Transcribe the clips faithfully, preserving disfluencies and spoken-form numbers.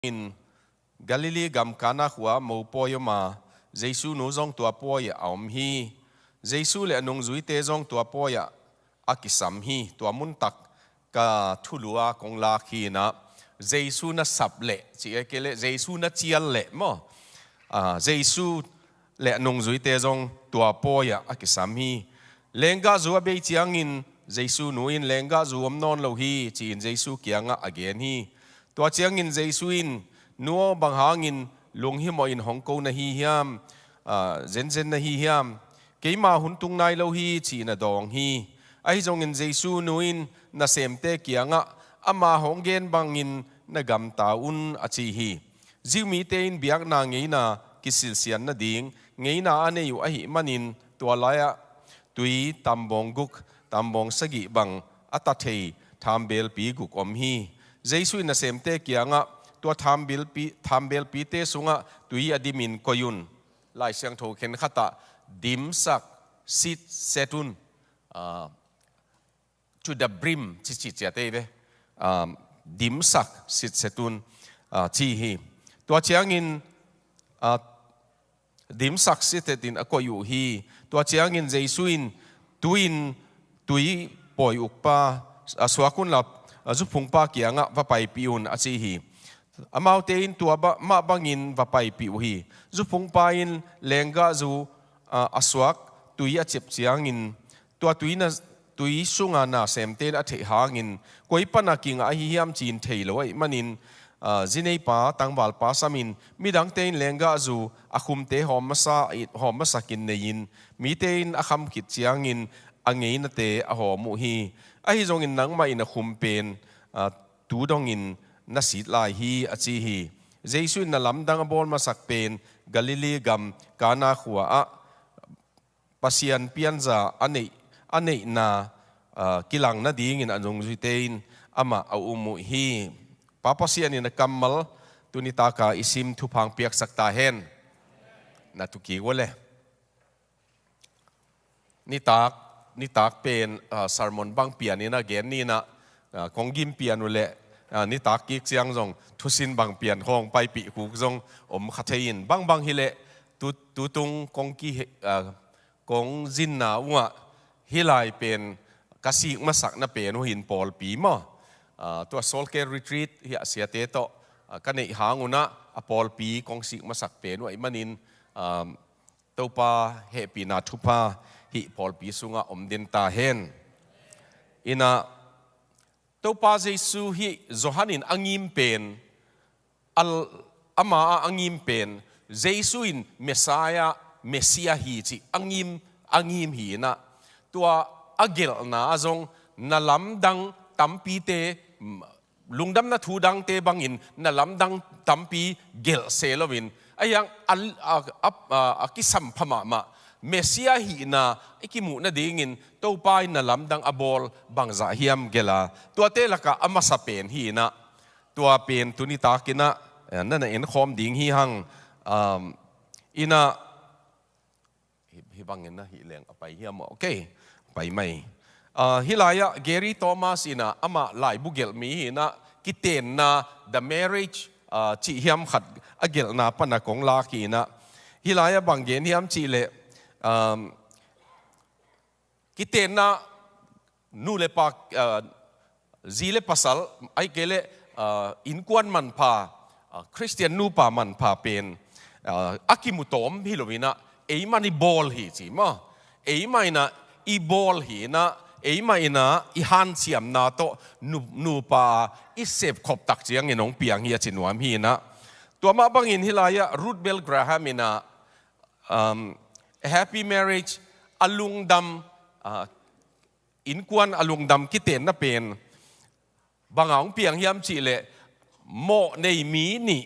in Galilee gam Kana khua ah mopawi om a, Jesu nu zong tua pawi ah a om hi. Jesu le a nungzuite zong tua pawi ah a kisam hi. Tua muntak ka thulu a kong lak hi inah, Jesu na sap leh, ci e kei leh, Jesu na cial leh maw? Ah, Jesu le a nungzuite zong tua pawi ah a kisam hi. Lenggahzu a bei ciangin Jesu nu in, "Lenggahzu om nawn lo hi," ci-in Jesu kiangah a gen hi. Tua ciangin Jesu in, "Nu aw, bang hangin lunghimawh in hong ko na hi hiam? Ah, zenzen na hi hiam? Keima hun tung nai lo hi," ci-in a dawng hi. Ahi zongin Jesu nu in nasemte kiangah, "Ama hong gen bangin na gamta un," a ci hi. Jew mite in biakna ngeina kisilsian nading ngeina a nei uh ahih manin, tua lai-ah tui tambawng guk, tambawng sagih bang a ta thei thambelpi guk om hi. Jesu in nasemte kiangah, "Tua thambelpi, thambelpite sungah tui a dimin koih un." Lai Siangtho khenkhat ah, "Dimsak sitset un." Ah, "To the brim," ci ci ciat ei ve. Um, "Dimsak sitset un," ah, ci hi. Tua ciangin, ah, dimsak sitset in a koih uh hi. Tua ciangin Jesu in, "Tu-in tui pawi ukpa, ah, suak unla, ah, zuphungpa kiangah va paipih un," a ci hi. Amaute in tua ba-, mah bangin va paipih uh hi. Zuphungpa in lenggahzu, ah, a suak tui a cep ciangin, tua tui na, tui sunga nasemte in a theih hangin, koi pana kingah ahi hiam ci-in thei lo ahih manin, ah, zineipa, tangvalpa samin, midangte in lenggahzu a khumte hawm masa, hawm masakin nei-in, mite in a kham khit ciangin a ngeinate a hawm uh hi. Ahi zongin nangmah in a khum pen, ah, tu dongin na sit lai hi, a ci hi. Jesu in na lamdang a bawl masak pen Galilee gam Kana khua ah Pasian pianza a neih, a neihna, ah, kilang nadingin a nungzuite in amah a um uh hi. Pa Pasian in a kammal tuni taka i sim thupha hong piaksak ta hen. Na tu kik uh le. Nitak, nitak pen, ah, sermon bang pian in a gen ni inah, ah, kong gim pian uh leh, ah, nitak kik ciang zong thusin bang pian khawng paipih kuk zong om kha thei in. Bangbang hi leh tu, tutung kong ki he, ah, kong zinna ungah hih lai pen ka sik masakna pen uh hin pawlpi maw? Ah, tua Soul Care Retreat hi a siate tawh, ah, ka neih hang unah a pawlpi kong sik masak pen uh ahih manin, ah, Topa hehpihna thupha hih pawlpi sungah om den ta hen. Inah Topa Jesu hih Johan in a ngim pen, al-, ama a a ngim pen, Jesu in Messiah, Messiah hi cih a ngim, a ngim hi inah, tua a gelhna ah zong na lamdang tampite, lungdamna thu dangte bangin na lamdang tampi gelh se loin, a hiang a, a, a, a, a kisampha mahmah Messiah hihna i kimuh nadingin Topa in na lamdang a bawl bangzah hiam gelh a, tuate lakah a masa pen hi inah, tua pen tuni takin ah, eh, na na enkhawm ding hi hang, um, inah, hi, hi bangin na hih leng a pai hiam maw? Ok, pai mai. Ah, hih lai-ah Gary Thomas inah amah laibu gelh mi hi inah, kitenna, The Marriage, ah, cih hiam khat a gelhna pana kong lak hi inah, hih lai-ah bang gen hiam cih leh, um, kitenna, nu le pa, ah, zi le pasal, ahih kei leh, ah, innkuan manpha, ah, Khristian nupa manpha pen, ah, a kimu tawm hi lo inah, eimah in i bawl hi ci maw? Eimah inah i bawl hi inah, eimah inah i hanciamna tawh nu, nupa i sepkhop tak ciangin hong piang hi a ci nuam hi inah. Tua mah bangin hih lai-ah Ruth Bell Graham inah, um, a happy marriage, a lungdam, ah, innkuan a lungdam kitenna pen banga hong piang hiam cih leh, mawh nei mi nih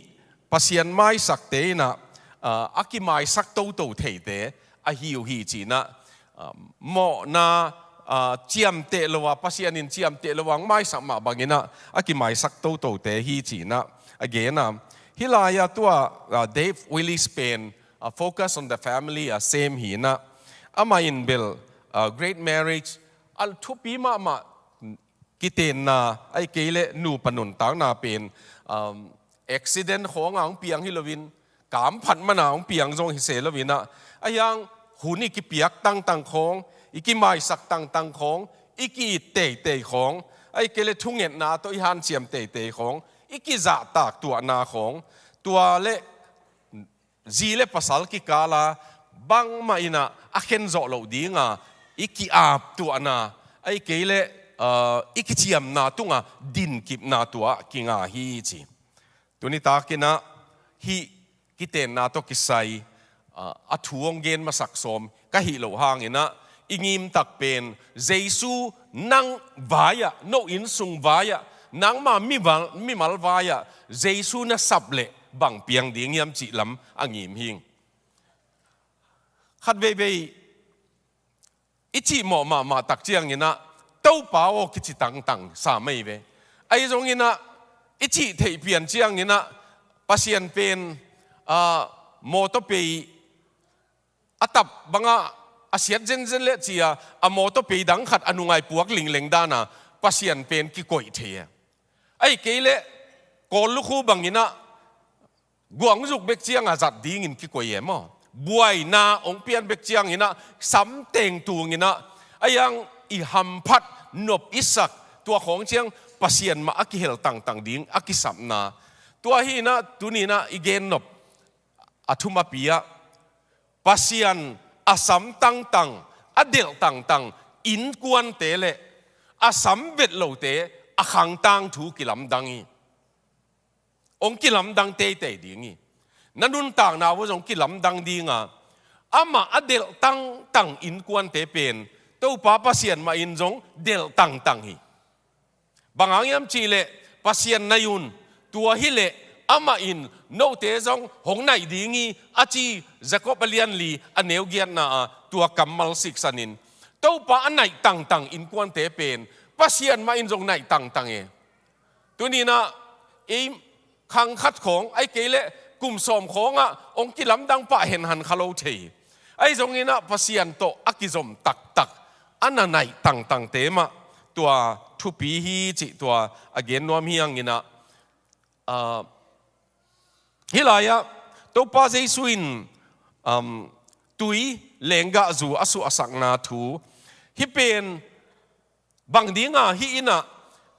Pasian maisakte inah, ah, a kimaisak toto theite ahi uh hi ci inah, ah, mawhna, ah, ciamteh lo a, Pasian in ciamteh lo a hong maisak mah bang inah a kimaisak totote hi ci inah a gen a. Hih lai-ah tua, ah, Dave Willis pen, ah, Focus on the Family a sem hi inah, amah in bel, ah, Great Marriage a thupi mahmah kitenna, ahih kei leh nupa nuntakna pen, um, accident khawng a hong piang hi loin, kamphat mana hong piang zong hi se loin ah, a hiang hun i kipiak tangtang khawng, i kimaisak tangtang khawng, i ki-it teitei khawng, ahih kei leh thungetna tawh i hanciam teitei khawng, i kizahtak tuahna khawng, tua le zi le pasal kikala bangmah in ah a khen zawh loh dinga i ki-ap tuahna, ahih kei leh, ah, i kiciamna tunga dinkipna tua kinga hi ci. Tuni takin ah hih kitenna tawh kisai, ah, a thu hong gen masak sawm ka hih loh hangin ah, i ngimtak pen Jesu nang vai-ah, no innsung vai-ah, nangma mimal, mimal vai-ah Jesu na sap leh bang piang ding hiam cih lam a ngim hing. Khat veivei i cihmawh mahmah tak ciangin ah, Topa aw kici tangtang sa mai ve. Ahi zongin ah, i cih theih pian ciangin ah, Pasian pen, ah, mawtaw pei a tap bangah a siat zenzen leh ci-a, a mawtaw pei dang khat a nungah puak lingleng dana Pasian pen kikoih thei e. Ahih kei leh Kawl lukhu bangin ah, guangzuk bek cianga zat dingin kikoih e maw. Buaina hong pian bek ciangin ah, samteng tungin ah, a hiang i hamphat nop i sak, tua khawng ciang Pasian mah a kihel tangtang ding a kisapna. Tua hi in ah, tuni in ah i gen nop a thumapi ah, Pasian a sam tangtang, a delh tangtang innkuante leh a sam vet lote a khang tangthu kilamdang hi. Hong kilamdang teitei ding hi. Na nuntakna uh zong kilamdang dinga, amah a delh tangtang innkuante pen Topa Pasian mah in zong delh tangtang hi. Bang hang hiam cih leh, Pasian nai un, tua hi leh amah in note zong hong naih ding hi, a ci Jakob a lian li a neu giatna ah tua kammal siksanin, Topa a naih tangtang innkuante pen Pasian mah in zong naih tangtang e. Tuni in ah ei khang khat khawng, ahih kei leh kum sawm khawngah hong kilamdang pah henhan kha lo thei. Ahi zongin ah Pasian tawh a kizom taktak, a na naih tangtangte mah tua thupi hi cih tua a gen nuam hi hangin ah, ah, hih lai-ah Topa Jesu in, um, tui lenggahzu a suahsakna thu, hih pen bang dinga hih in ah,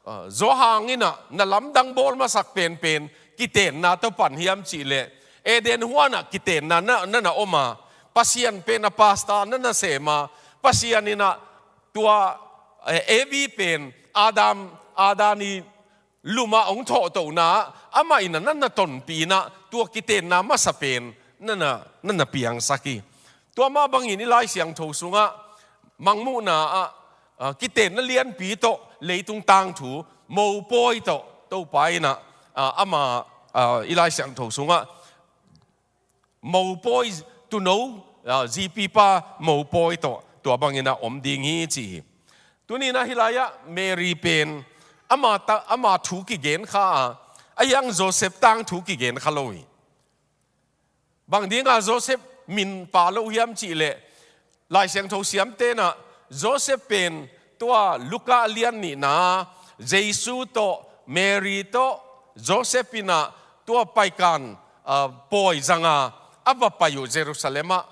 ah, Johan in ah na lamdang bawl masak penpen kitenna tawh pan hiam cih leh, Eden huanah kitenna na, na na om a, Pasian pen a pastor na na sem a, Pasian in ah tua, eh, Evi pen Adam, Adam i lumah hong thawhtona, amah in ah na na tonpih in ah, tua kitenna masa pen na na, na na piangsak hi. Tua mah bangin i Lai Siangtho sungah Mangmuhna ah, ah, kitenna lianpi tawh leitung tangthu, mopawi tawh Topa in ah, ah, ama, ah, i Lai Siangtho sungah mopawi, tuuno, ah, zipipa mopawi tawh tua bangin ah om ding hi ci hi. Tuni in ah hih lai-ah Mary pen ama ta, ama thu kigen kha a, a hiang Joseph tangthu kigen kha lo hi. Bang dinga Joseph min pha lo hiam cih leh, Lai Siangtho siamte in ah Joseph pen tua Luka lian nihna, Jesu tawh, Mary tawh, Joseph in ah tua paikan, ah, pawi zanga a va pai uh Jerusalem ah,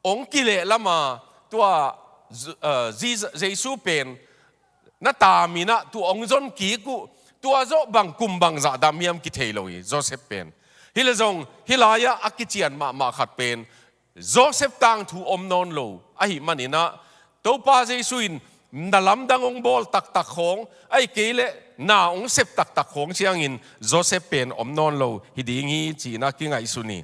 hong kilehlam a, tua, ah, Jesu, Jesu pen na tam in ah tua hong zon kik uh, tua zawh bang kum bangzah dam hiam kithei lo hi Joseph pen. Hi leh zong hih lai-ah a kician mahmah khat pen Joseph tangthu om nawn lo ahih manin ah, Topa Jesu in na lamdang hong bawl taktak khawng, ahih kei leh na hong sep taktak khawng ciangin Joseph pen om nawn lo hi ding hi ci-in ah kingaihsun hi.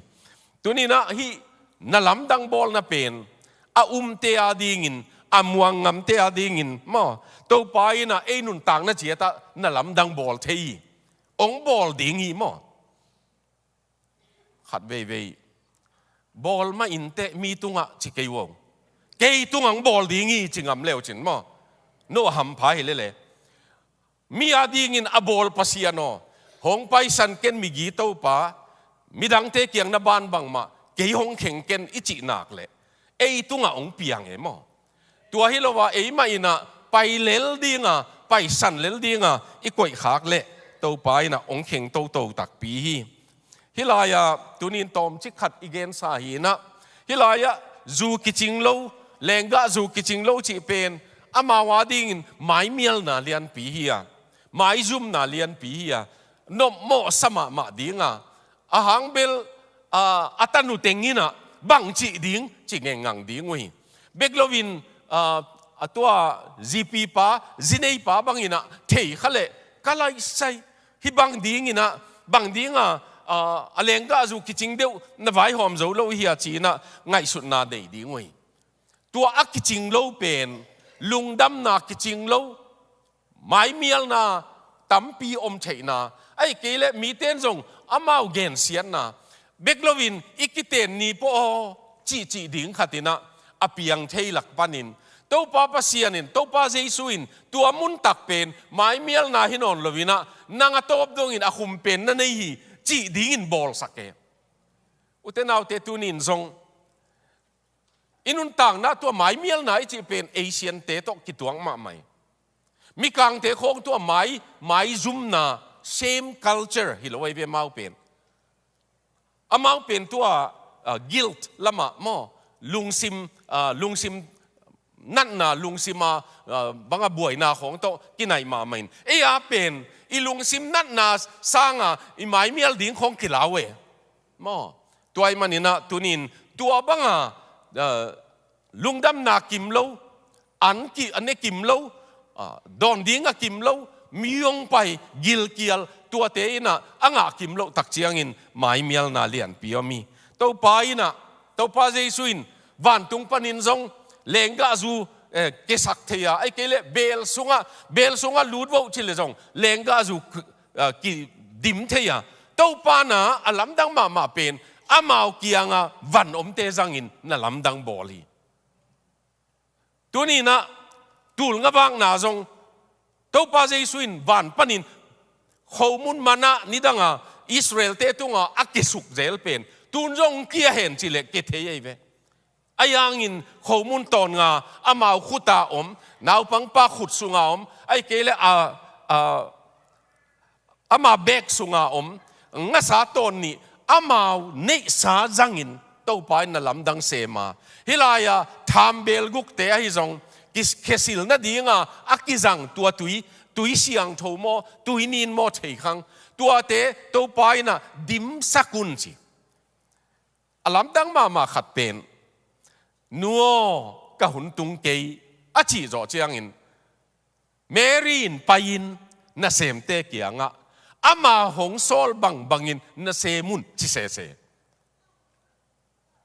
Tuni in ah hih na lamdang bawlna pen a umte adingin, a muang ngamte adingin maw, Topa in ah ei nuntakna ciat ah na lamdang bawl thei hi. Hong bawl ding hi maw. Khat veivei bawl mah inteh mi tungah ci kei uh. Kei tungah hong bawl ding hi ci ngam le uh cin maw. No a hampha hi lele. Mi adingin a bawl Pasian aw, hong paisan ken migi Topa, midangte kiang na ban bangmah, kei hong kheng ken i cih nak leh, ei tungah hong piang e maw. Tua hi lo a, eimah in ah pai lel dinga, paisan lel dinga i koihkhak leh, Topa in ah hong kheng toto takpi hi. Hih lai-ah tunin tawmcik khat i gensa hi in ah, hih lai-ah zu kicing lo, lenggah zu kicing lo cih pen amau adingin maimialna lianpi hi a, maizumna lianpi hi a, nopmawhsa mahmah ding a, a hang bel, a, a tanu teng in ah bang cih ding ci ngengngang ding uh hi. Bek loin, a, a tua zipipa, zineipa bang in ah thei kha leh, ka laisai, hih bang ding in ah, bang ding a, a, a lenggah zu kicing deuh na vaihawm zo lo hi a ci in ah ngaihsutna nei ding uh hi. Tua a kicing lo pen lungdamna kicing lo, maimialna tampi om theihna, ahih kei leh mite in zong amau gensiatna, bek loin i kiten ni pawh aw cihcih ding khat in ah a piang thei lak panin, Topa Pasian in, Topa Jesu in tua muntak pen maimialna hi nawn lo in ah, nang a tawp dongin a khum pen na nei hi cih dingin bawlsak e. Ute naute, tunin zong i nuntakna tua maimialna i cih pen Asian-te tawh kituak mahmah hi. Mikangte khawng tua mai, maizumna, shame culture hi lo ahi ve amau pen. Amau pen tua, ah, guilt lamah maw, lungsim, ah, lungsim natna, lungsim a, ah, bang a buaina khawng tawh kinaih mahmah in. Ei a pen i lungsim natna sanga i maimial ding khawng kilau e. Maw, tua ahih manin ah tunin tua bang a, ah, lungdamna kim lo, an ki, a ne kim lo, ah, dawn ding a kim lo, mi hong pai, gilkial, tuate in ah a ngah kim loh tak ciangin maimialna lianpi om hi. Topa in ah, Topa Jesu in vantung panin zong lenggahzu, eh, kesak thei a, ahih kei leh beel sungah, beel sungah lut vo ci leh zong lenggahzu, ah, kidim thei a. Topa in ah a lamdang mahmah pen amau kiangah van omte zangin na lamdang bawl hi. Tuni in ah tulngavakna zong Topa Jesu in van panin khomun manna nidanga Israel-te tungah a kisuk zel pen tun zong kia hen ci leh kia thei ahi ve. Ahi hangin khomun tawnnga amau khuta om, naupangpa khut sunga om, ahih kei leh a, a, ama bag sunga om ngasa tawn nih amau neihsa zangin Topa in na lamdang sem a. Hih lai-a thambeel gukte ahi zong ki-, khesil nadinga a kizang tua tui, tui siangtho maw, tui nin maw thei khang, tuate Topa in ah dimsak un ci. A lamdang mahmah khat pen, "Nu aw, ka hun tung kei," a cih zawh ciangin Mary in pai-in nasemte kiangah, "Ama hong sawl bangbangin na sem un," ci sese.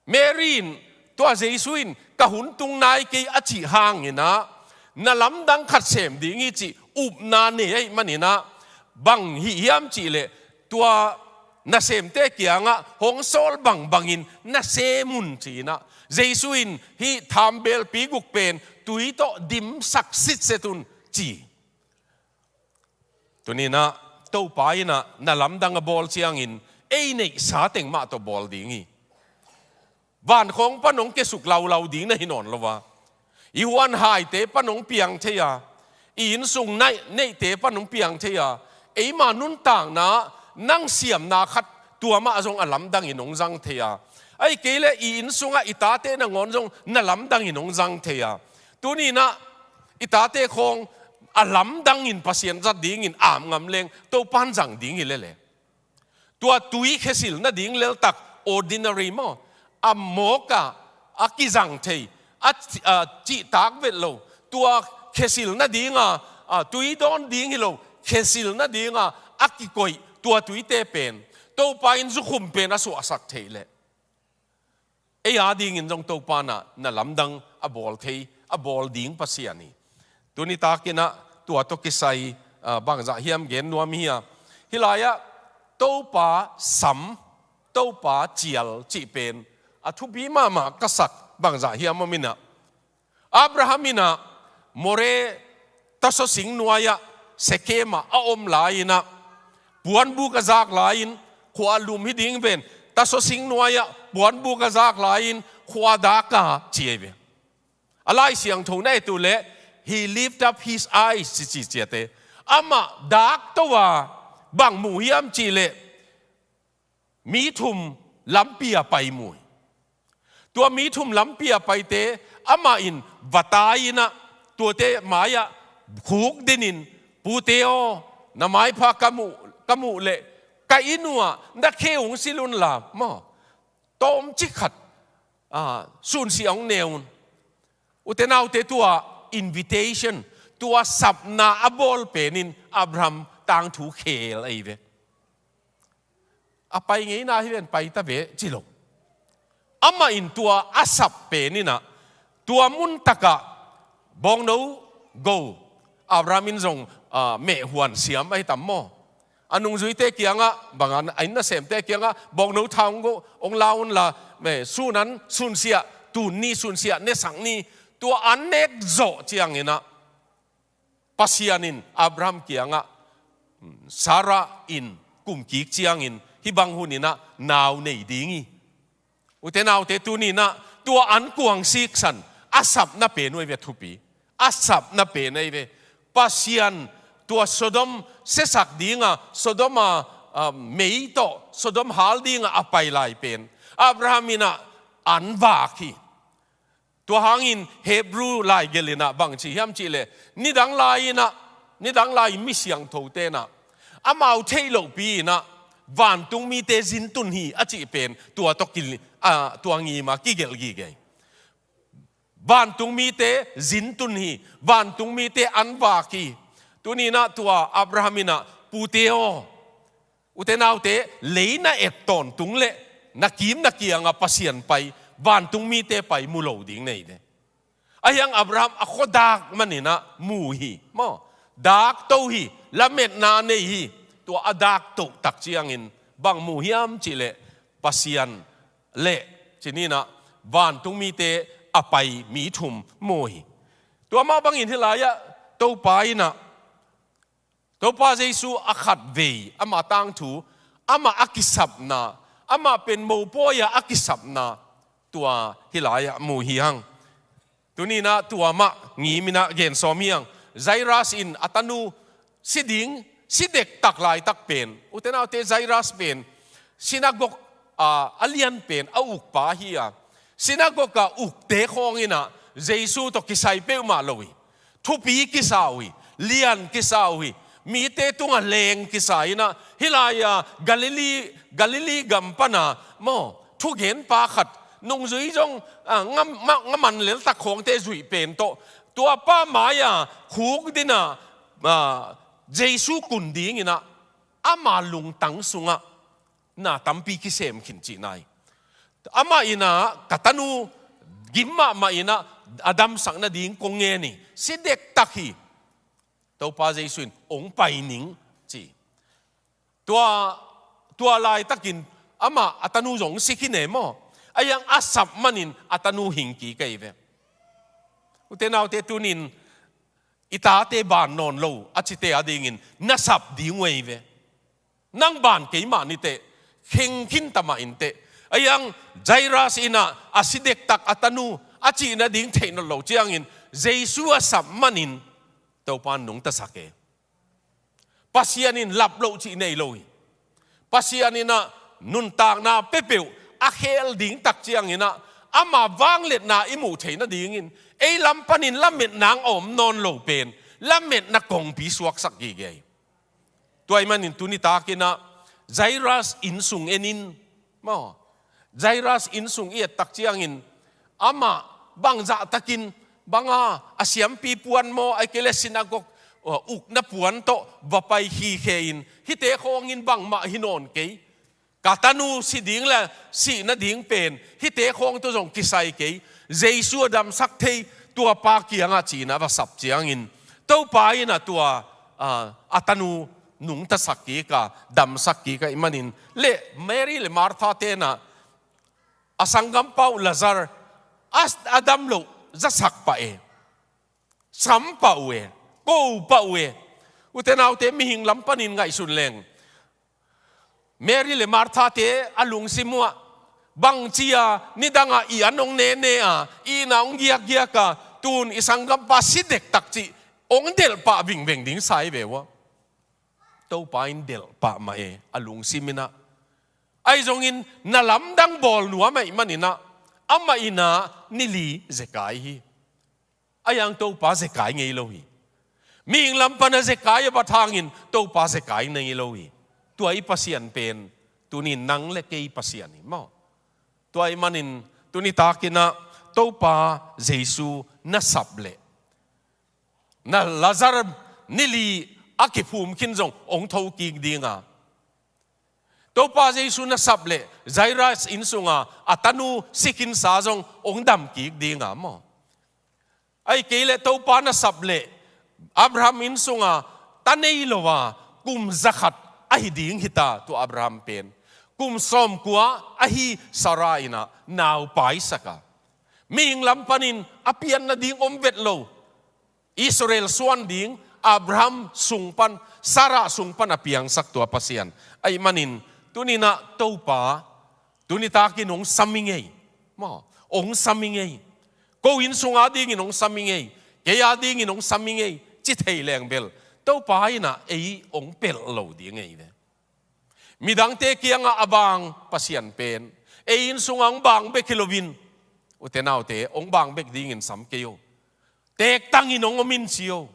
Mary in, tua Jesu in, "Ka hun tung nai kei," a cih hangin ah na lamdang khat sem ding hi cih upna nei ahih manin ah, bang hih hiam cih leh tua nasemte kiangah, "Hong sawl bangbangin na sem un," ci-in ah, Jesu in hih thambeelpi guk pen tui tawh dimsak sitset un ci. Tuni in ah Topa in ah na lamdang a bawl ciangin ei neihsa teng mah tawh bawl ding hi. Vankhawng pan hong kiasuk laulau ding na hi nawn lo a, i huanhaite pan hong piang thei a, i innsung neihte pan hong piang thei a, eima nuntakna nang siamna khat tua mah zong a lamdangin hong zang thei a, ahih kei leh i innsungah i tate nangawn zong na lamdangin hong zang thei a. Tuni in ah i tate khawng a lamdangin Pasian zat dingin am ngam leng Topa in zang ding hi lele. Tua tui khesil nading leltak, ordinary maw, a mawk a, a kizang thei, a, a cihtak vet lo, tua khesil nadinga, a, tui dawn ding hi lo, khesil nadinga a kikoih tua tuite pen Topa in zukhum pen a suahsak theih leh ei adingin zong Topa in ah na lamdang a bawl thei, a bawl ding Pasian hi. Tuni takin ah tua tawh kisai, ah, bangzah hiam gen nuam hi a. Hih lai-ah Topa sam, Topa cial cih pen a thupi mahmah ka sak bangzah hiam om in ah, Abraham in ah More tasaw sing nuai-ah, Sekhem ah a om lai-in ah, puanbuk a zak lai-in, khua a lum hi ding ven, tasaw sing nuai-ah puanbuk a zak lai-in, khua dak a ci ei ve. A Lai Siangtho na et uh leh, "He lift up his eyes," ci ci ciate. Amah dak to a, Bang mu hiam cih leh mi thum lampi a pai mu hi. Tua mi thum lampi a paite amah in va tai-in ah, tuate mai-ah khukdin in, "Pute aw, na maipha ka muh, ka muh leh ka inn uh ah na khe hong silh unla maw, tawmcik khat, ah, sunsiah hong ne un." Ute naute, tua invitation, tua sapna a bawl pen in Abraham tangthu khel ahi ve. A pai ngeina hi ven, pai ta ve ci lo. Amah in tua a sap pen in ah, tua mun tak ah bawngno go, Abraham in zong, ah, meh huan siam ahi tam maw. A nungzuite kiangah, bang a, a inn nasemte kiangah, "Bawngno tha hong go, hong la unla, meh, sun an sunsiah, tun ni sunsiah, nesak ni." Tua an nek zawh ciangin ah, Pasian in Abraham kiangah, "Sarah in kum kik ciangin hih bang hun in ah nau nei ding hi." Ute naute, tuni in ah tua an kuang siksan, a sapna pen uh ahi ve, thupi. A sapna pen ahi ve. Pasian tua Sodom siasak ding a, Sodom a, ah, mei tawh Sodom hal ding a a pai lai pen, Abraham in ah an vak hi. Tua hangin Hebrew laigelh in ah bang ci hiam cih leh, nidang lai-in ah, nidang lai mi siangthote in ah, amau theih lohpi in ah, "Vantung mite zintun hi," a cih pen tua tawh ki, ah, tua ngim a kigelh gige hi. "Vantung mite zintun hi, vantung mite an vak hi." Tuni in ah tua Abraham in ah, "Pute aw, ute naute, lei na et tawntung leh na kim na kiang a Pasian pai, vantung mite pai mu lo ding nei de." Ahi hang Abraham a khuadak man in ah mu hi maw. Dak to hi, lametna nei hi. Tua a dak to tak ciangin bang mu hiam cih leh, Pasian leh, ci ni in ah, vantung mite a pai mi thum mu hi. Tua mah bangin hih lai-ah Topa in ah, Topa Jesu a khatvei amah tangthu, amah a kisapna, amah pen mopawi-a a kisapna, tua hih lai-ah mu hi hang. Tuni in ah tua mah ngim in ah gen sawm hi hang. Jairus in a tanu si ding, si dektak laitak pen, ute naute, Jairus pen sinagog, ah, a lian pen a ukpa hi a, sinagog a ukte khawng in ah Jesu tawh kisai peuhmah lo hi. Thupi kisa uh hi, lian kisa uh hi, mite tungah leng kisa in ah, hih lai-a Galilee, Galilee gam pan a maw, thugenpa khat, nungzui zong, ah, nga, ma, nga man leltak khawngte zuih pen tawh, tua pa mai-a khukdin a, ah, Jesu kun ding in ah, ama lungtang sungah na tampi kisem khin cihna hi. Amah in ah, "Ka tanu gim mahmah in ah, a damsak nading kong ngen hi, si dektak hi. Topa Jesu in, 'Hong pai ning,' ci." Tua, tua laitakin amah a tanu zong si khin e maw. Ahi hang a sap manin a tanu hing kik ahi ve. Ute naute, tuni in i tate ban nawn lo a cite a dingin na sap ding uh ahi ve. Nang ban kei mah ni teh, kheng khin ta mah in teh. Ahi hang Jairus in ah, a si dektak a tanu a cih nading theih nawn lo ciangin, Jesu a sap manin Topa in nungtasak e. Pasian in lap loh cih nei lo hi. Pasian in ah nuntakna peuhpeuh a khel ding tak ciangin ah, ama vangliatna i muh theih nadingin, ei lam panin lametna a om nawn lo pen, lametna kongpi suaksak gige hi. Tua ahih manin tuni takin ah Jairus innsung en in, maw. Jairus innsung i et tak ciangin, amah bangzah takin, bang a, a siampi puan maw, ahih kei leh sinagog, uh, ukna puan tawh va pai khikhe in, hihte khawngin bangmah hi nawn kei. Ka tanu si ding le sih nading pen hihte khawng tawh zong kisai kei. Jesu a damsak thei, tua pa kiangah ci-in ah va sap ciangin, Topa in ah tua, ah, a tanu nungtasak kik a, damsak kik ahih manin. Le Mary le Martha te'n ah, a sanggampa uh Lazar a, a dam loh zasak pah e. Sam pah uh e. Ko pah uh e. Ute naute, mihing lam panin ngaihsun leng, Mary le Martha te a lungsim uh ah, bangci a nidang a i an hong nene a, i inn ah hong giakgiak a, tun i sanggampa si dektak cih hong delh pah vingveng ding sa hi ve uh a. Topa in delh pah mah e, a lungsim in ah. Ahi zongin na lamdang bawl nuam ahih manin ah, amah in ah ni li zekai hi. Ahi zong Topa zekai ngei lo hi. Mihing lam pan a zekai a bat hangin Topa zekai ngei lo hi. Tua i Pasian pen tuni nang le kei Pasian hi maw? Tua ahih manin tuni takin ah Topa Jesu na sap leh, na Lazar ni li a kiphum khin zong hong tho kik ding a, Topa Jesu na sap leh Jairus inn sunga a tanu si khinsa zong hong dam kik ding a maw? Ahih kei leh Topa na sap leh Abraham inn sunga ta nei lo a kum zakhat ahi ding hi ta, tua Abraham pen. Kum sawmkua ahi Sarah in ah nau paisak a, mihing lam panin a pian nading om vet lo, Israel suan ding Abraham sung pan, Sarah sung pan a piangsak tua Pasian. Ahih manin tuni-in ah Topa, tuni takin hong sam i ngei. Maw, hong sam i ngei. Ko inn sung a dingin hong sam i ngei. Kei a dingin hong sam i ngei, ci thei leng bel, Topa in ah ei hong pelh lo ding hi ve. Midangte kiangah a bang Pasian pen, ei inn sungah hong bang bek hi loin, ute naute, hong bang bek dingin sam kei o. Teektangin hong om in ci o.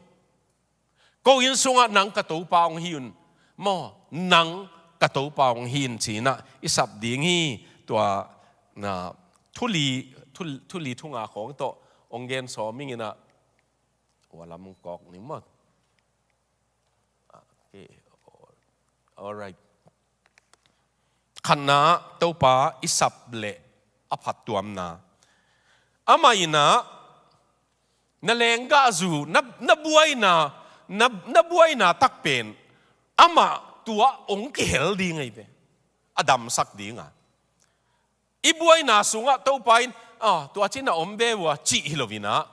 Ko inn sungah nang ka Topa hong hi un. Maw, nang ka Topa hong hi in ci-in ah i sap ding hi. Tua, na, thu li, thu, thu li thu nga khawng tawh hong gen sawm ing in ah, ua lam hong kawk ning maw. Okay. Alright. Khatna, Topa i sap leh a phattuamna. Amah in ah na lenggahzu, na, na buaina, na, na buaina takpen, amah tua hong kihel ding hi ve. A damsak ding a. I buaina sungah Topa in, ah, tua cih na om ve ua cih hi loin ah,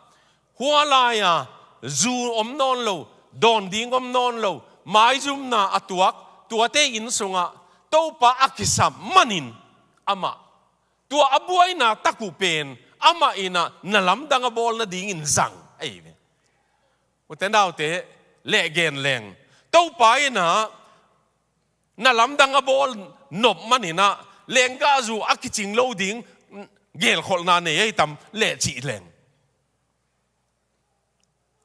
hua lai-a zu om nawn lo, dawn ding om nawn lo, maizumna a tuak, tuate inn sungah Topa a kisap manin amah, tua a buaina tak uh pen, amah in ah na lamdang a bawl nadingin zang ahi ve. Ute naute, leh gen leng, Topa in ah na lamdang a bawl nop manin ah, lenggahzu a kicing lo ding gelkholhna nei ahi tam leh cih leng,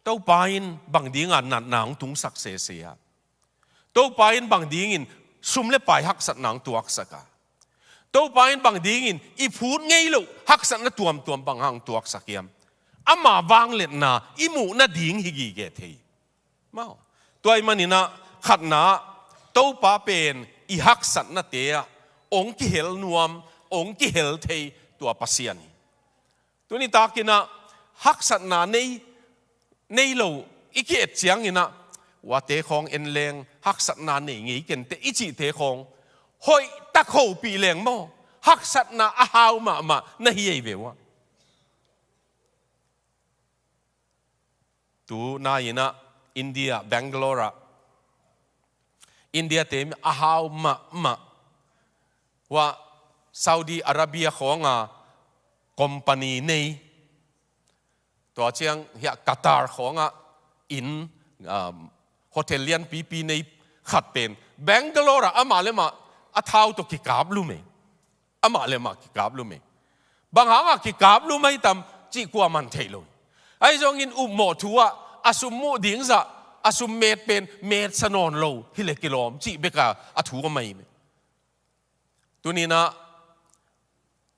Topa in bang dingin natna hong tungsak sese a? Topa in bang dingin sum le pai haksatna hong tuaksak a? Topa in bang dingin i phut ngei loh haksatna tuamtuam bang hang tuaksak hiam? Ama vangliatna i muh nading hi gige thei. Maw. Tua ahih manin ah khatna, Topa pen i haksatnate ah hong kihel nuam, hong kihel thei tua Pasian hi. Tuni takin ah haksatna nei, nei lo i ki-et ciangin ah, uate khawng en leng, haksatna nei ngei kenteh i cihte khawng hoih tak hopih leng maw, haksatna a hau mahmah na hi ei ve ua. Tu nai-in ah India, Bangalore ah, India te a hau mahmah. Hua Saudi Arabia khawnga company nei, tua ciang hiah Qatar khawngah inn, um, hotel lianpipi nei khat pen Bangalore ah amah le amah a thau tawh kikap lum e. Amah le amah kikap lum e. Bang hangah kikap lum ahi tam cih kuaman theih lo. Ahi zongin upmawh thu ah a sum muh ding zah, a sum met pen metsa nawn lo hi le kilawm cih bek a, a thu a mai me. Tuni-in ah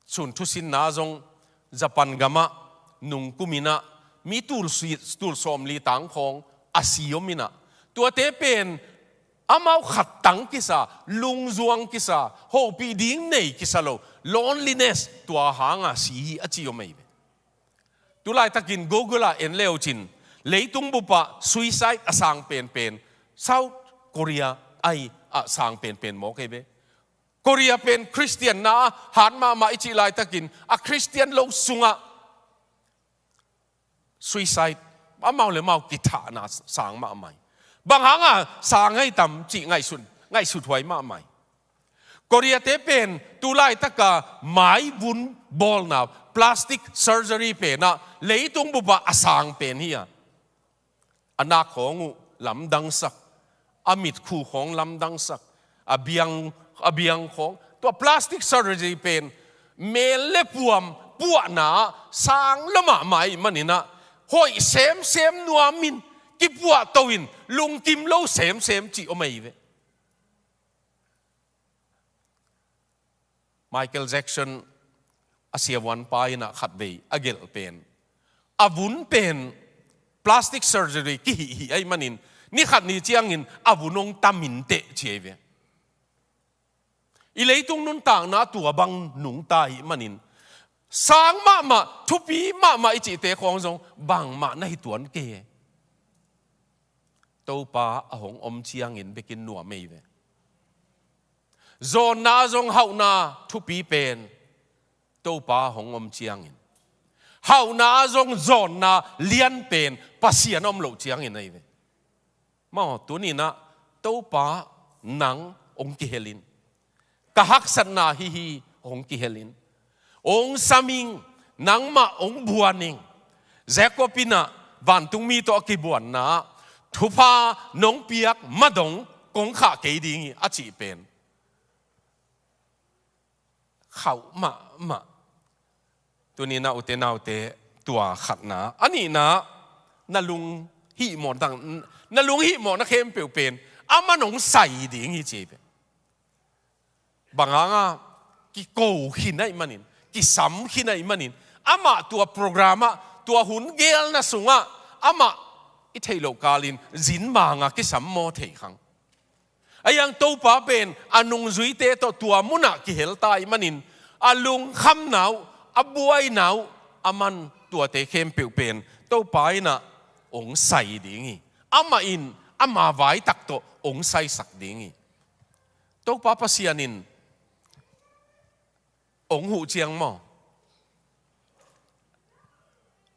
sun thusinna zong Japan gamah nungkum in ah mi tul si-, tul sawmli tang khawng a si om in ah, tuate pen amau khat tang kisa, lungzuang kisa, hopih ding nei kisa lo, loneliness, tua hanga si hi a ci om ahi ve. Tulaitakin Google ah en le uh cin, leitung bupah suicide a sang penpen South Korea ahi a sang penpen mawk ahi ve. Korea pen Christian na hat mahmah i cih laitakin, a Christian lo sungah suicide, amau le amau kithahna sang mahmah hi. Bang hanga sang ahi tam cih ngaihsut, ngaihsut huai mahmah hi. Korea te pen tu laitaka maivun bawlna, plastic surgery pen ah leitung bupah a sang pen hi a. A nak khawng uh lamdangsak, A mitkhu khawng lamdangsak, a biang, a biang khawng. Tua plastic surgery pen mel le puam puahna sang lo mahmah ahih manin ah, hoih semsem nuamin kipuahto in lungkim lo semsem cih om ahi ve. Michael Jackson a siavuanpa in ah khatvei a gelh pen, a vun pen plastic surgery kihihhih ahih manin, ni khat ni ciangin a vun hong tam inteh ci ahi ve. I leitung nuntakna tua bang nungta ahih manin, sang mahmah, thupi mahmah i cihte khawng zong bangmah na hi tuan kei. Topa a hong om ciangin bekin nuam ahi ve. Zawnna zong hauhna thupi pen Topa hong om ciangin, hauhna zong zawnna lian pen Pasian om loh ciangin ahi ve. Maw, tuninah Topa nang hong kihelin, ka haksatna hihi hong kihelin, hong saming, nangmah hong buaning. Jacob inah vantungmi tawh a kibuanna, thupha nong piak madong kong khah kei ding hi a cih pen khauh mahmah. Tuninah ute naute, tua khatna. A nihna, na lung hihmawh dang, na lung hihmawhna khempeuh pen aman hong sai ding hi ci hi ve. Bang hanga, kiko khin ahih manin, kisam khin ahih manin, amah tua program ah, tua hun gelna sungah amah i theih loh kalin zin manga kisam maw thei khang. Ahi hang Topa pen a nungzuite tawh tua munah kihel ta ahih manin, a lungkhamna uh, a buaina uh, aman tuate khempeuh pen Topa inah hong sai ding hi. Amah in ama vaitak tawh hong saisak ding hi. Topa Pasian in hong huh ciang maw,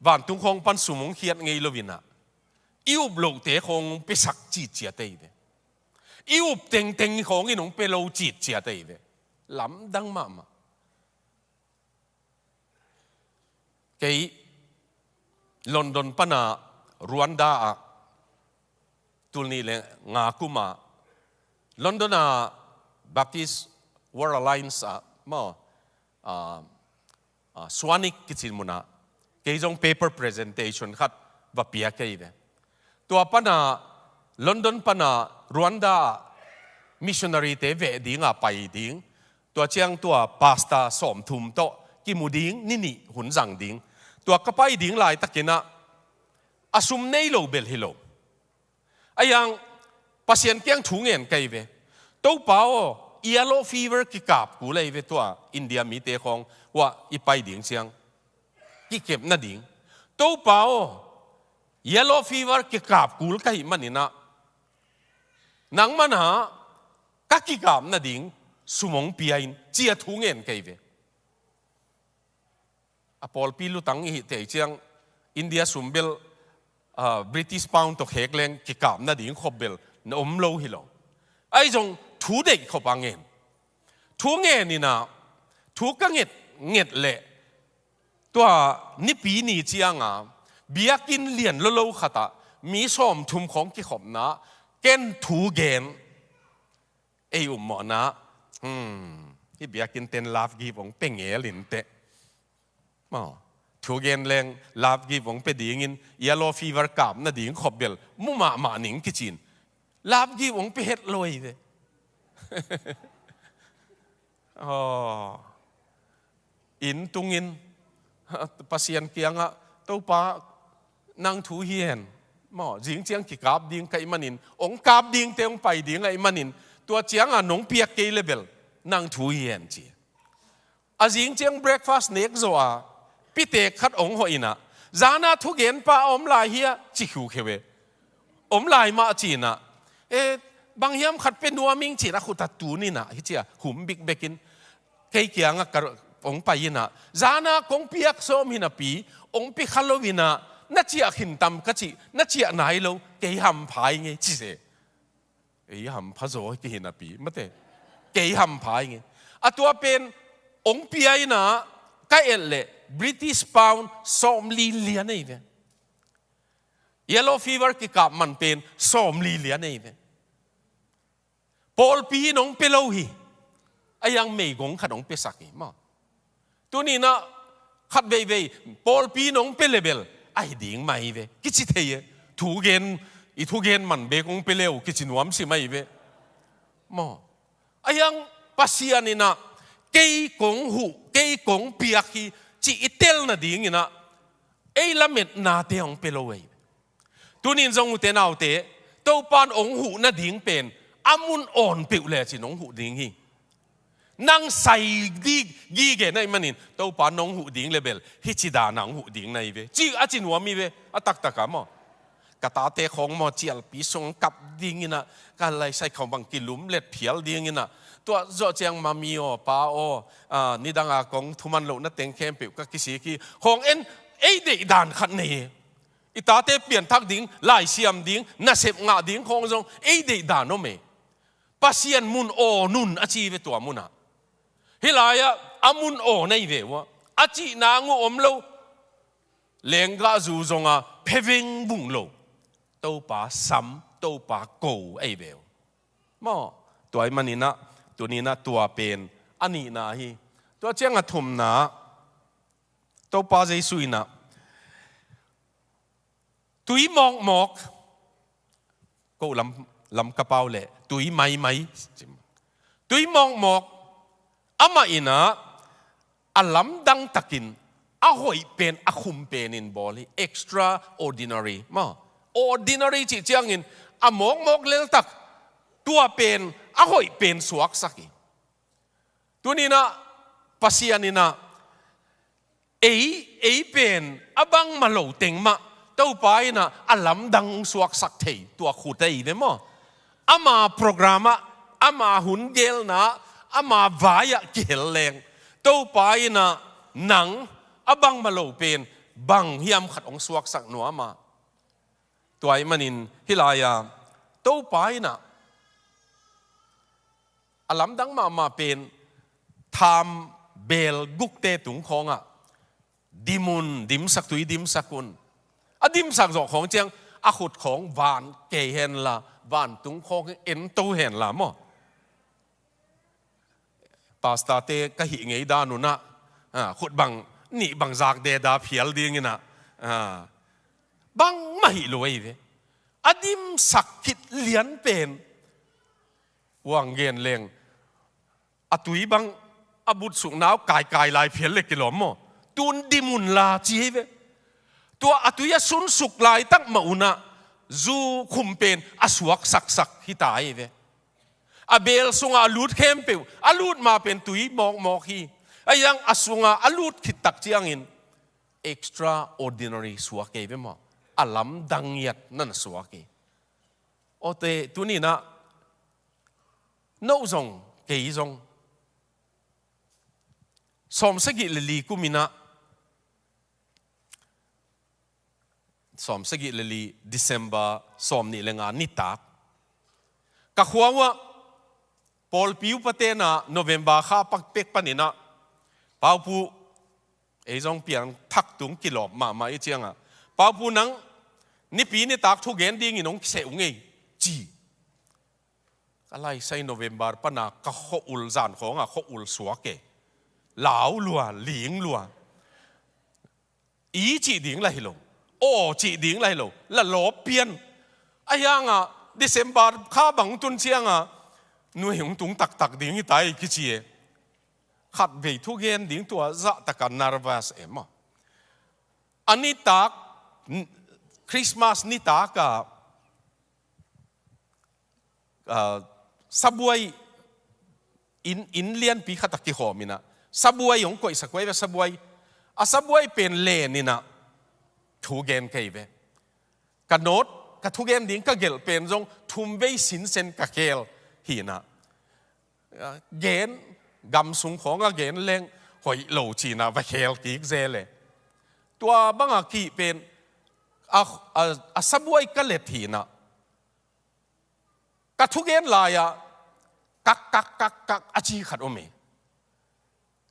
vantung khawng pan sum hong khiat ngei lo inah, i up lohte khawng hong piasak citciat ahi ve. I up tengteng khawng in hong pia lo citciat ahi ve. Lamdang mahmah. Kei London pana Rwanda ah, tul nih le nga kuma London a Baptist World Alliance ah maw, ah, ah, Swanwick kici munah kei zong paper presentation khat va pia kei ve. Tua pana, London pana Rwanda ah missionary te veh dinga pai ding, tua ciang tua pastor sawmthum tawh kimu ding, ni nih hun zang ding. Tua ka pai ding laitakinah a sum nei lo bel hi lo. Ahi hang Pasian kiang thu ngen ka hi ve. Topa aw, yellow fever kikap kul ahi ve tua India mite khawng, huah i pai ding ciang kikep nading. Topa aw, yellow fever kikap kul ka hih maninah, nangmah na ka kikap nading sum hong pia in, ci-a thu ngen ka hi ve. A pawlpi lutang i hih tei ciang India sum bel, ah, British pound tawh khek leng kikap nading khop bel na om lo hi lo. Ahi zong thu deih khop a ngen. Thu ngen inah, thu ka nget, nget leh tua nipi ni cianga biakinn lian lolo khatah mi sawmthum khawng kikhopna, ken thu gen. Ei upmawhna, hmm, hih biakinn ten love gift hong pe ngel inteh. Maw, thu gen leng love gift hong pe dingin yellow fever kap nading khop bel mu mahmah ning kici-in love gift hong pe het lo hi ve. Aw. Inn tungin Pasian kiangah, Topa, nang thu hi hen. Maw, zing ciang kikap ding ka hih manin, hong kap dingte hong pai ding ahih manin, tua cianga nong piak kei le bel nang thu hi hen ci. A zing ciang breakfast nek zawh a, pitek khat hong hawh inah, zana thugenpa a om lai hia, ci khukhe ve. Om lai mah ci inah, e, bang hiam khat pe nuam ing ci inah, khut a tun inah, hih ci-a hum bikbekin kei kiangah ka hong pai inah, zana kong piak sawm hi napi hong pia kha lo inah, na ciah khin tam ka cih, na ciah nai lo, kei hampha ing ei ci se. Ei hampha zaw hi kihi napi mate, kei hampha ing ei. A tua pen hong pia inah, ka et leh British pound sawmli lian ei ve. Yellow fever kikap man pen sawmli lian ei ve. Pawlpi in hong pia lo hi. A hiang meigong khat hong piasak hi maw. Tuni-in ah khat veivei pawlpi in hong pia le bel a hi ding mah hi ve. Kici thei e. Thugen, i thugen man beek hong pia le uh kici nuam si mah hi ve maw. A hiang Pasian in ah kei kong huh, kei kong piak hi cih i tel nadingin ah ei lametnate hong pia lo hi. Tuni-in zong ute naute, Topa'n hong huh nading pen a mun awn peuh lecin hong huh ding hi. Nang sai ding gige na hih manin Topa'n hong huh ding le bel hici dan a hong huh ding na hi ve, ci a ci nuam hi ve. A taktak ah maw, ka tate khawng maw cialpi sung kap dingin ah, ka laisai khawng bang kilumlet phial dingin ah, tua zawh ciang mami aw, pa aw, a, nidang a kong thuman lohna teng khempeuh ka kisik hi khawng en, ei deih dan khat nei hi. I tate pianthak ding, laisiam ding, nasep ngah ding khawng zong ei deih dan om e. Pasian mun awn un a ci ve tua munah. Hih lai-ah a mun awn ahi ve uh a, a cih nang uh om lo. Lenggahzu zong a pheveng bung lo. Topa sam, Topa ko ahi ve uh maw. Tua ahih manin ah tuni-in ah tua pen a nihna hi. Tua ciang a thumna, Topa Jesu in ah tui mawkmawk, ko lam, lam ka pau leh tui maimai, tui mawkmawk, amah in ah a lamdang takin a hoih pen, a khum penin bawl hi. Extraordinary maw. Ordinary cih ciangin a mawkmawk leltak, tua pen a hoih pen suaksak hi. Tuni-in ah Pasian in ah ei, ei pen a bangmah lo teng mah Topa in ah a lamdang suaksak thei, tua khut ahi ve maw. Ama program ah, ama hun gelna, ama vai-ah kihel leng Topa in ah nang a bangmah lo pen bang hiam khat hong suaksak nuam a. Tua ahih manin hih lai-a Topa in ah a lamdang mahmah pen tham beel gukte tung khawngah dim un, dimsak, tui dimsak un. A dimsak zawh khawng ciang a khut khawng van kei henla, vantung khawng ento henla maw. Pastorte ka hih ngei dan un ah, a, khut bang nih bang zak deda phial dingin ah, a, bangmah hih lo ahi ve. A dimsak khit lian pen, uang gen leng, a tui bang a butsukna uh kaikai lai phial le kilawm maw. Tun dim unla ci ahi ve. Tua a tui a sunsuk laitak mah un ah zu khum pen a suaksaksak hita ahi ve. A beel sungah a lut khempeuh, a lut ma pen tui mawkmawk hi. A hiang a sungah a lut khit tak ciangin extraordinary suak ahi ve maw. A lamdang ngiat na na suak hi. Awte, tuni-in ah no zong, kei zong, sawmsagih le li kum in ah, sawmsagih le li December sawmnih le nga nitak, ka khua uh ah pawlpi upate in ah November kha pak pek panin ah, Paupu, ei zong piangthak tung kilawm mahmah i ciangah, Paupu, nang nipi nitak thugen dingin hong kiseh ung ei, ci. Ka laisai November pana ka khua-ul, zan khawngah khua-ul suak e. Lau lua, ling lua. I cih ding lah hi lo, aw cih ding lah hi lo, la lawp pian. A hiangah December kha bang tun ciangah nuai hong tung taktak ding hita ei kici e. Khatvei thugen ding tua zahtakah nervous e maw. A nitak, Christmas nitakah, a, sabuai, inn, inn lianpi khatah kikhawm in ah, sabuai hong koihsak uh ahi ve, sabuai. A sabuai pen len in ah thugen ka hi ve. Ka note, ka thugen ding ka gelh pen zong thumvei sinsen ka khel hi in ah, a, gen, gam sung khawngah gen leng hoih lo ci-in ah va khel kik zel e. Tua bangah kihih pen a, a, a sabuai ka let hi in ah, ka thugen lai-ah kak, kak, kak, kak a ci khat om hi.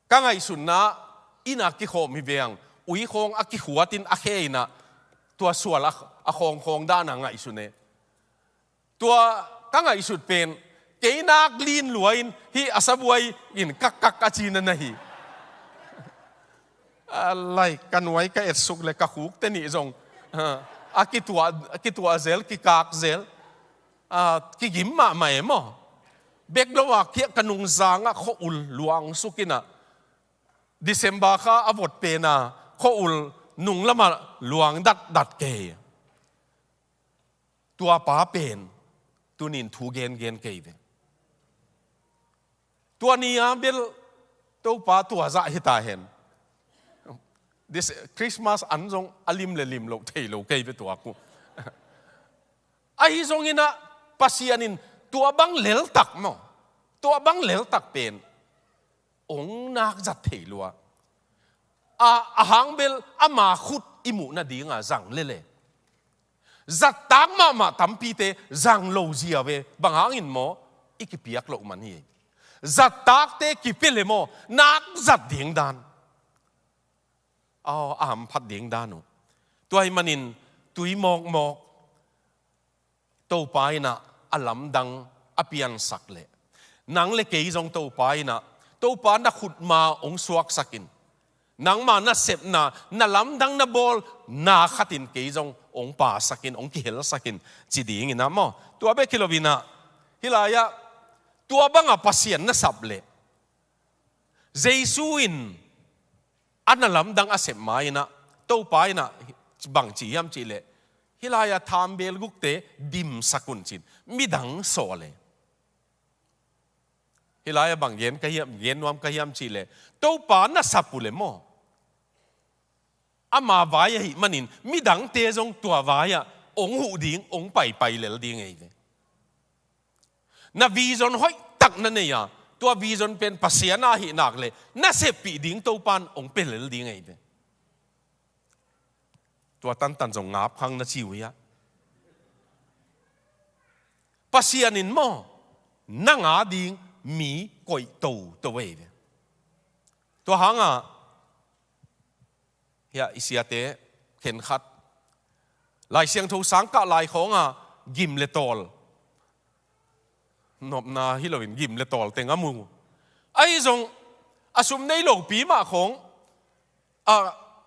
Ka ngaihsutna, inn ah kikhawm hi veng, ui khawng a kikhuatin a khe in ah, tua sual a, a khawngkhawng dan a ngaihsun e. Tua ka ngaihsut pen Kei nak lin lua in hih a sabuai in kak kak a cina na hi. A lai, ka nuai ka etsuk le ka khuk te nih zong, ha, a kituah, a kituah zel, kikak zel. A, kigim mahmah e maw. Bek lo a kiah ka nungzang ah khua-ul luang suk in ah, December kha a vot pen a khua-ul nung lamah luang datdat kei. Tua pa pen tuni in thu gengen kei ve. Tua ni a bel Topa tua zah hi ta hen. This Christmas an zong a lim le lim loh thei lo kei ve tua ku. Ahi zongin ah Pasian in tua bang leltak maw, tua bang leltak pen ong nak zat thei lua. A, a hang bel ama khut i muh nadinga zang lele. Zattak mahmah tampite zang lo zia ve, bang hangin maw, i kipiak loh man hi. Zattakte kipia le maw, nak zat ding dan. Aw, a hamphat ding dan uh. Tua ahih manin tui mawkmawk Topa in ah a lamdang a piansak leh, nang le kei zong Topa in ah, Topa na khutma ong suaksak in, nangma na sepna, na lamdang na bawl na khatin kei zong ong pasak in, ong kihelsak in ci ding in ah maw. Tua bek hi lo in ah, hih lai-ah tua banga Pasian na sap leh, Jesu in a na lamdang a sep ma in ah, Topa in ah bang ci hiam cih leh, hih lai-ah thambel gukte dimsak un cin, midang sawl e. Hih lai-ah bang gen ka hiam, gen nuam ka hiam cih leh, Topa na sap uh leh maw, ama vai ahih manin midangte zong tua vai-ah ong huh ding, ong paipai lel ding ei ve. Na vision hoihtak na nei a, tua vision pen Pasian a ahih nak leh na seppih ding Topan ong pia lel ding ei ve. Tua tantan zong ngap khang na ci uh hia? Pasian in maw, nang a ding mi koih toto ei ve. Tua hangah, hia, i siate khenkhat Lai Siangtho sang kah lai khawnga gim le tawl, nopna hi loin gim le tawl teng a mu. Ahi zong a sum nei lopi mah khawng, a,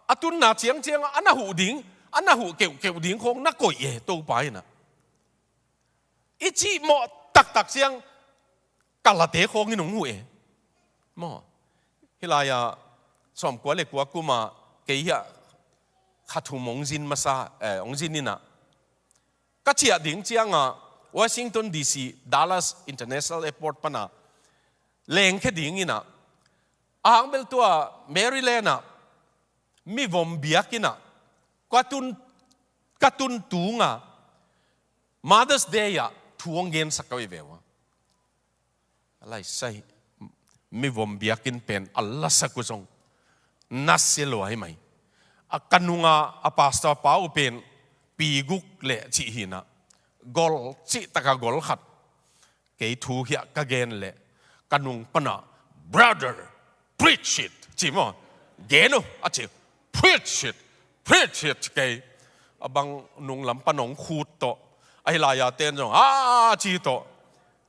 a tunna ciangciang a na huh ding, a na huh keuhkeuh ding khawng na koih e, Topa in ah. I cih mawh taktak ciang kalate khawng in hong huh e. Maw. Hih lai-ah sawmkua le kua kuma kei hiah kha thum hong zin masa, eh, hong zin in ah, ka ciah ding ciangah Washington D C, Dallas International Airport pana lengkhia ding in ah, a hang bel tua Maryland ah mivom biakinn ah ka tun, ka tun tunga Mother's Day ah thu hong gensak ka hi ve ua. A laisai, mivom biakinn pen a lasak uh zong nasia lua hi mai. A ka nunga a pastor pa uh pen pi guk le cih hi in ah, gol cih taka gol khat. Kei thu hiah ka gen leh ka nung pana, "Brother, preach it," ci maw. "Gen uh," a ci. "Preach it, preach it," ci kei. A bang nunglam pan hong khut tawh, ahi lai-a ten zong, "A," ci tawh.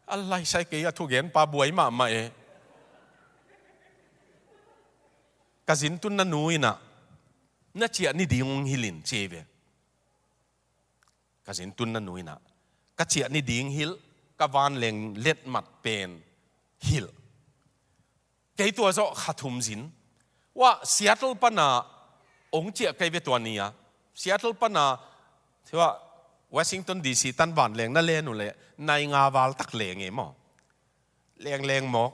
A laisai kei a thugenpa buai mahmah e. Ka zintunna nu in ah, "Na ciah ni ding hong hilh in," ci ve. Ka zintunna nu in ah, "Ka ciah ni ding hilh, ka vanleng letmat pen hilh." Kei tua zawh kha thum zin. Ua, Seattle pana hong ciah kei ve tua ni-a. Seattle pana, tua, Washington D C tan vanleng na len uh leh, nai nga val tak leng e maw. Lengleng mawk.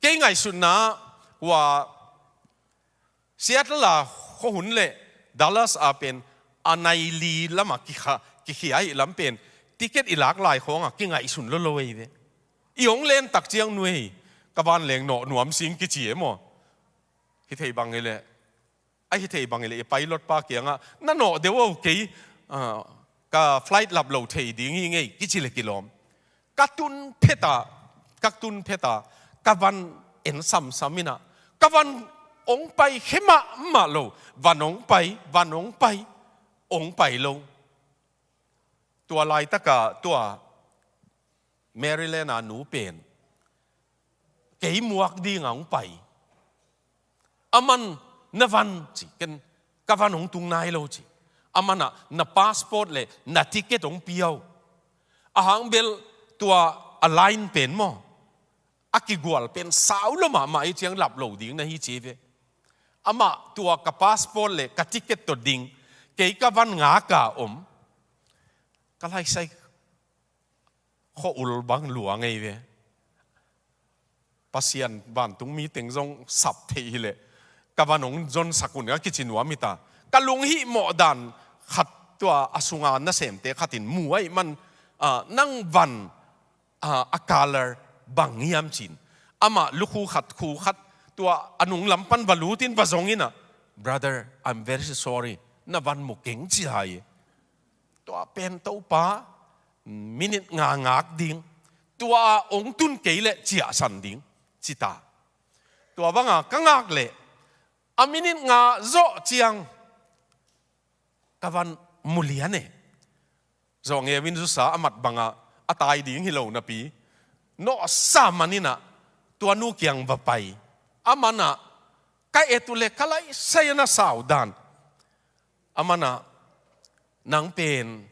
Kei ngaihsutna, ua, Seattle a khuahun le Dallas a pen a nai li lama kikha, kikhia ahih lam pen ticket i lak lai khawnga kingaihsun lolo ei ve. I hong len tak ciang nuai, ka vanleng nawh nuam sing kici e maw. Hi thei bang hi leh, a hi thei bang hi leh i pilot pa kiangah, "Na nawh deuh o kei, ah, ka flight lap lo thei ding hi ngei," kici le kilawm. Ka tun phet a, ka tun phet a, ka van en samsam in ah, ka van hong pai khe mahmah lo, van hong pai, van hong pai, hong pai lo. Tua laitaka, tua Maryland a nu pen kei muak dinga hong pai. Aman na van ci, ken ka van hong tung nai lo ci. Aman ah na passport le na ticket hong pia uh. Ahang bel tua a line pen maw, a kigual pen sau lo mahmah i ciang lap lo ding na hi ci ve. Amah tua ka passport le ka ticket tawh ding, kei ka van ngak a om. Ka laisai khua ul bang lua ngei ve. Pasian vantung mi teng zong sap thei hileh ka van hong zonsak un a kici nuam hi ta. Ka lunghimawh dan khat tua a sunga nasemte khatin mu ahih man, ah, nang van, ah, a color bang hiam cin. Amah lukhu khat, khu khat, tua a nung lam pan va lutin va zong inah, "Brother, I'm very sorry. Na van mu keng," ci hai. Tua pen Topa minit nga ngak ding, tua a hong tun kei leh ciahsan ding, ci ta. Tua banga ka ngak leh a minit nga zawh ciang ka van mu lian e. Zawh ngeu in zusa a mat banga a tai ding hi lo napi, nawhsa man inah tua nu kiang va pai. Aman ah ka et uh leh ka laisai a na sau dan. Aman ah, "Nang pen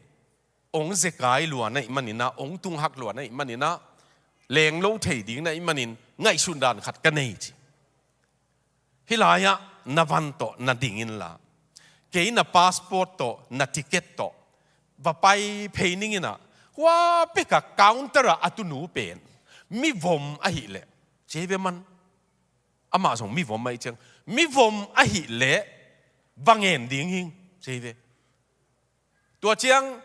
hong zekai lua na hih manin ah, hong tunghak lua na hih manin ah, leng lo thei ding na hih manin ngaihsun dan khat ka nei," ci. "Hih lai-ah na van tawh na ding inla, kei na passport tawh na ticket tawh va pai phei ning inah, hua peka counter ah a tunu pen mivom ahih leh," ci ve man. Amah zong mivom ahih ciang, "Mivom ahih leh va ngen ding hing," ci ve. "Tua ciang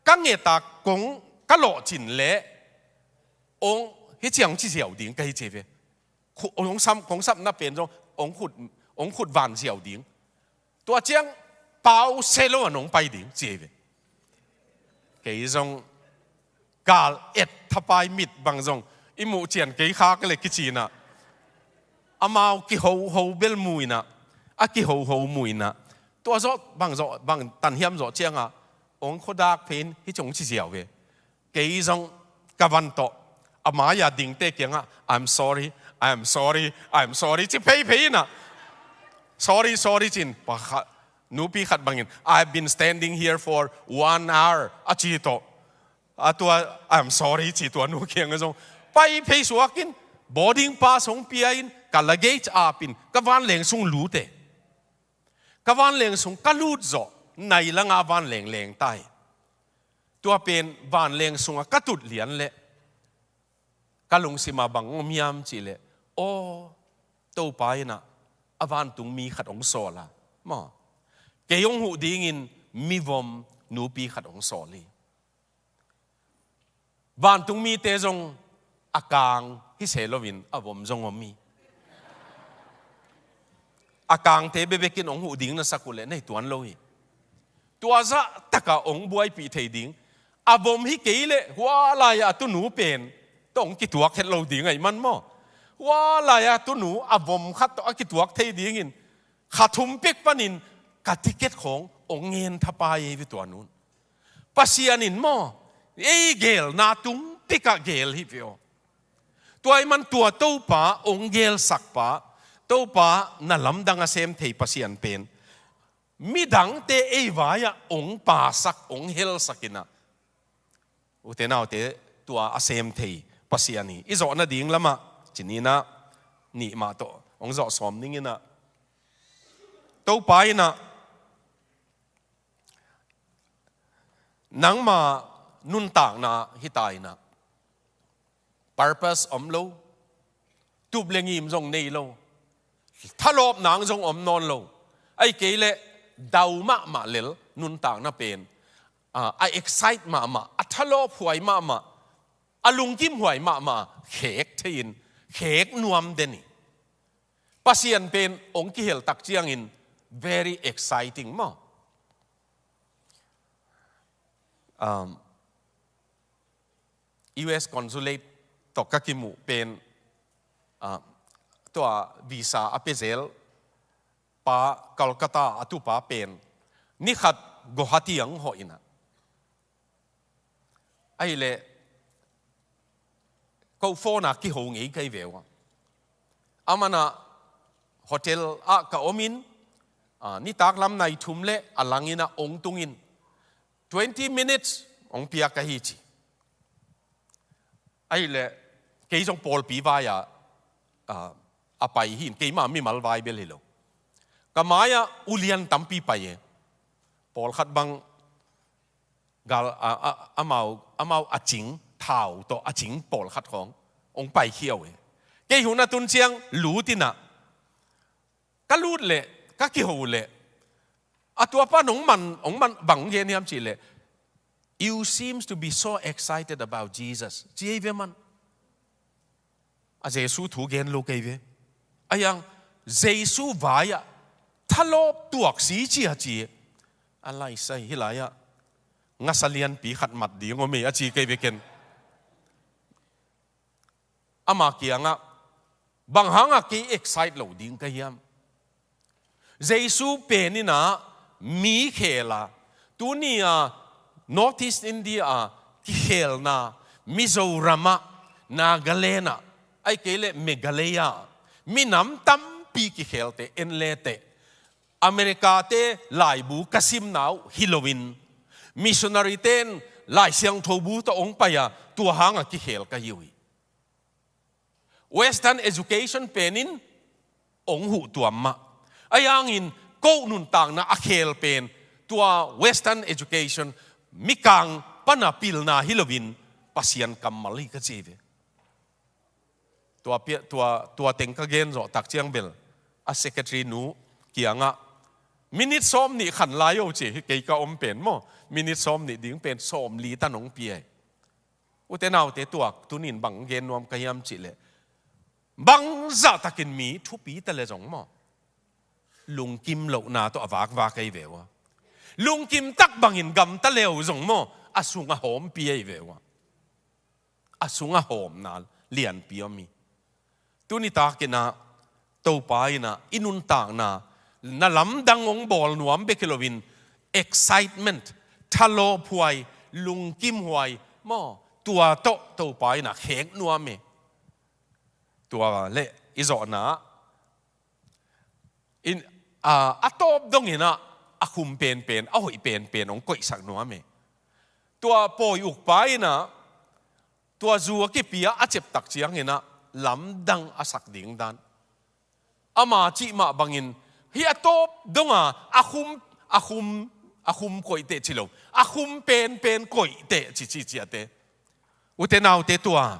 ka nget a kong ka lawhcin leh hong hi ciang ci ziau ding ka hi," ci ve. Khu-, hong sam, kong sapna pen zong hong khut, hong khut van ziau ding. "Tua ciang pause lo a nong pai ding," ci ve. Kei zong gal et thapai mit bang zong i muh cian kei khak le kici inah, amau kihoho bel mu inah, a kihoho mu inah, tua zawh bang zawh bang tanhiam zawh cianga hong khuadak phein hi cong ci ziau ve. Kei zong ka van tawh a mai-a dingte kiangah, "I'm sorry, I'm sorry, I'm sorry," ci pheiphei inah, "Sorry, sorry," cin. Pakhat, nupi khat bangin, "I've been standing here for one hour," a ci tawh, a tua, "I'm sorry," ci tua nu kiangah zong pai phei suakin, boarding pass hong pia in, ka luggage apin ka vanleng sung lut e. Ka vanleng sung ka lut zawh, nai langa vanleng leng ta hi. Tua pen vanleng sungah ka tut lian leh ka lungsima bang om hiam cih leh, aw, Topa inah a vantung mi khat hong sawl a, maw, kei hong huh dingin mivom nupi khat hong sawl hi. Vantung mite zong a kang hi se loin a vom zong om hi. A kangte bekbekin hong huh ding na sak uh leh nei tuan lo hi. Tua zah takah hong buaipih thei ding. A vom hi kei leh hua lai-ah a tunu pen tawh hong kituak het lo ding ahih man maw. Hua lai-ah a tunu a vom khat tawh a kituak thei dingin kha thum pek panin ka ticket khawng hong ngen thapai ei ve tua nun. Pasian in maw, ei gelna tung pekah gel hi ve aw. Tua ahih man tua Topa hong gelsakpa, Topa na lamdang a sem thei Pasian pen midangte ei vai-ah hong pasak, hong helsak inah, ute naute, tua a sem thei Pasian hi. I zawh nading lamah ci ni inah, nih mah tawh hong zawh sawm ning inah, Topa inah nangma nuntakna hi ta inah, purpose om lo, tup le ngim zong nei lo, thalawp nang zong om nawn lo. Ahih kei leh dau mahmah lel nuntakna pen, a, a excite mahmah, a thalawp huai mahmah, a lungkim huai mahmah khek thei-in, khek nuam den hi. Pasian pen hong kihel tak ciangin very exciting maw. Um, U S Consulate tawh ka kimuh pen, ah, tua visa a pia zel pa, Kolkata a tupa pen, ni khat Guwahati ang hawh inah, ahih leh Ko phone ah kiho ngei kei ve ua. Aman ah hotel ah ka om in, ah, nitak lam nai thum le a langin ah ong tung in, twenty minutes ong piak ka hi ci. Ahih leh kei zong pawlpi vai ah, ah, a pai hi in, keima mimal vai bel hi lo. Ka mai ah ulian tampi pai e. Pawlkhat bang gal, a, a, amau, amau a cing, thau tawh a cing pawlkhat khawng ong pai khiau e. Kei hun a tun ciang lut in ah, ka lut leh, ka kiho leh, a tua pan ong man, ong man bang gen hiam cih leh, "You seems to be so excited about Jesus," ci ei ve man. A Jesu thu gen lo kei ve. A yang Jesu vai ah thalawp tuak si ci a ci. A lai sai hi lai ah ngasa lianpi khat mat ding om ei a ci kei ve ken. Ama kiangah, "Bang hangah kei excite lo ding ka hiam? Jesu pen in ah mi khel a, tuni a North East India a kikhelna, Mizoram ah, Nagaland ah, ahih kei leh Meghalaya ah minam tampi kikhelte en leteh, America-te laibu ka simna uh hi loin, missionary-te in Lai Siangtho bu tawh ong pai a, tua hangah kikhel ka hi uh hi. Western education pen in ong huh tuam mah. Ahi hangin ko nuntakna a khel pen tua Western education, mikang pan a pilna hi loin Pasian kammal hi," ka ci ve. Tua pia-, tua, tua teng ka gen zawh tak ciang bel a secretary nu kiangah, "Minute sawm nih khan lai o," ci hi. Kei ka om pen maw, minute sawm nih ding pen sawm li tan ong pia hi. Ute naute, tua tunin bang gen nuam ka hiam cih leh, bang zah takin mi thupi ta le zong maw, lungkim lohna tawh a vakvak ei ve ua. Lungkim tak bangin gamta le uh zong maw, a sung a hawmpi ei ve ua. A sung a hawmna lianpi om hi. Tuni takin ah Topa in ah i nuntakna, na lamdang ong bawl nuam bek hi loin, excitement, thalawphuai, lungkimhuai maw, tua tawh Topa in ah khek nuam e. Tua leh i zawhna in, a, a tawp dongin ah a khum penpen, a hoih penpen ong koihsak nuam e. Tua pawi ukpa in ah tua zu a kipia a cep tak ciangin ah lamdang a sak ding dan, ama cih mah bangin, hih a tawp donga a khum, a khum, a khum koihteh ci lo, a khum penpen koihteh ci, ci ciate. Ute naute, tua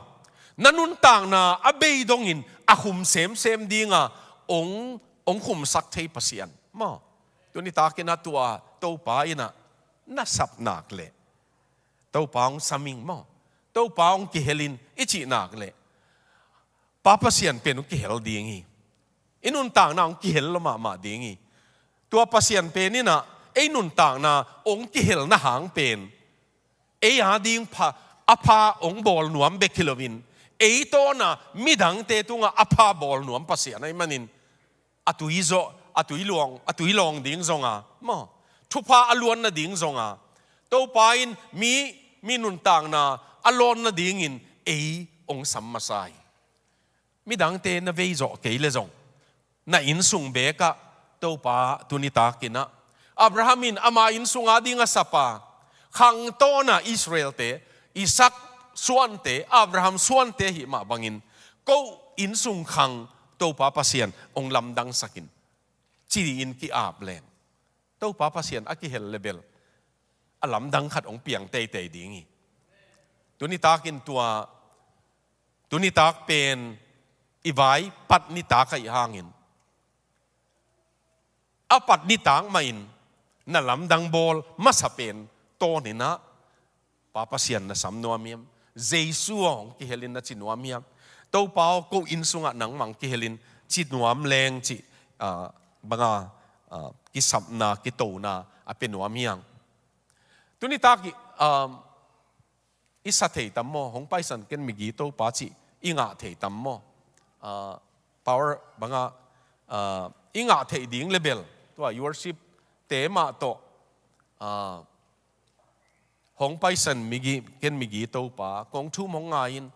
na nuntakna a bei dongin a khum semsem dinga ong, ong khumsak thei Pasian maw, tuni takin ah tua Topa in ah na sap nak leh, "Topa ong sam ing maw, Topa ong kihel in," i cih nak leh, Pa Pasian pen ong kihel ding hi. I nuntakna ong kihel lo mahmah ding hi. Tua Pasian pen in ah ei nuntakna ong kihelna hang pen ei a ding pha, a pha ong bawl nuam bek hi loin, ei tawna midangte tungah a pha bawl nuam Pasian ahih manin, a tui zawh, a tui luang, a tui lawng ding zonga maw, thupha a luan nading zonga, Topa in mi, mi nuntakna a lawn nadingin ei ong sam masa hi. Midangte na vei zawh kei leh zong, na innsung bekah Topa tuni takin ah, Abraham in ama innsung a ding a sap a, khang tawna Israel-te, Isaac suante, Abraham suante ahih mah bangin, ko innsung khang Topa Pasian ong lamdangsak in, ci-in ki-ap leng, Topa Pasian a kihel leh bel a lamdang khat ong piang teitei ding hi. Tuni takin tua, tuni tak pen i vai pat nitak ahih hangin, a pat nitak mahin na lamdang bawl masa pen tawnin ah, Pa Pasian na sam nuam hiam? Jesu aw, hong kihel in na ci nuam hiam? Topa aw, ko innsungah nangmah hong kihel in ci nuam leng cih, ah, banga, ah, kisapna, kitona a pia nuam hiam? Tuni tak i, ah, i sa thei tam maw? Hong Paisan Ken Migi Topa cih i ngah thei tam maw? Ah, power banga, ah, i ngah theih ding leh bel tua i worship-te mah tawh, ah, Hong Paisan Migi, Ken Migi Topa, kong thum hong ngai in,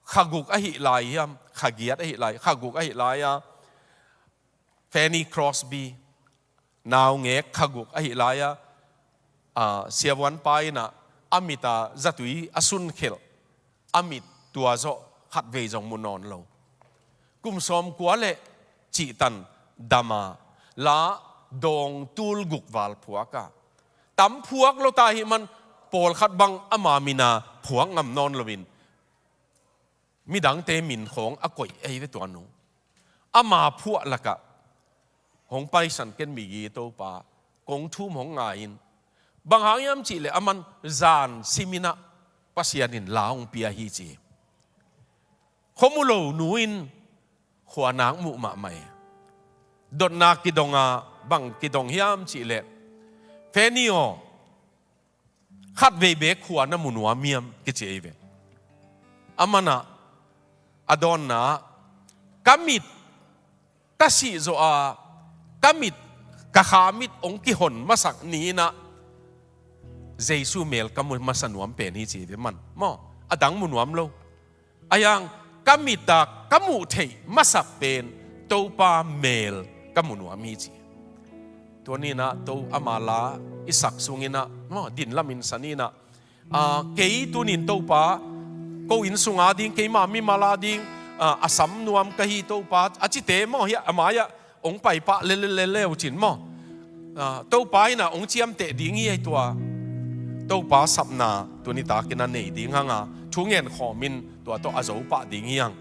Kha guk ahi lai hiam, kha giat ahi lai, kha guk ahi lai a, Fanny Crosby, naungek kha guk ahi lai a, a, siavuanpa in a, a mit a zatui a sun khelh, a mit tua zawh khatvei zong mu nawn lo. Kum sawmkua le cihtan dam a, la dawng tul guk val phuak a, tam phuak lo ta hi man, pawlkhat bang ama min a phuak ngam nawn loin, midangte min khawng a koih ei ve tua nu. Ama phuah lakah hong paisan ken migi Topa, kong thum hong ngai in. Bang hang hiam cihleh aman zan simin a Pasian in la hong pia hi ci. Khuamu lo nu in khua nak muh mahmah e. Dotna kidong a, bang kidong hiam cihleh, Fanny aw, khatvei bek khua na mu nuam hiam kici ei ve. Aman a, a dawnna ah, ka mit ka sih zawh a, ka mit, ka kha mit hong kihon masak ni in a, Jesu mel ka mu masa nuam pen hi ci ei ve man. Maw, a dang mu nuam lo. A yang, ka mit a ka muh theih masak pen Topa mel ka mu nuam hi ci. Tua ni in a, to ama la i sak sung in a, maw, din lamin sa ni in a, a, kei tunin Topa, ko inn sunga ding, keima mimal a ding, a, a sam nuam ka hi Topa, a cite maw, hi a, ama hi a, hong pai pah lel lel lel leu cin maw. A, Topa in a hong ciamteh ding hi a, tua Topa sapna tuni takin a nei ding hang a, thu ngen khawmin tua tawh a zo pah ding hi hang.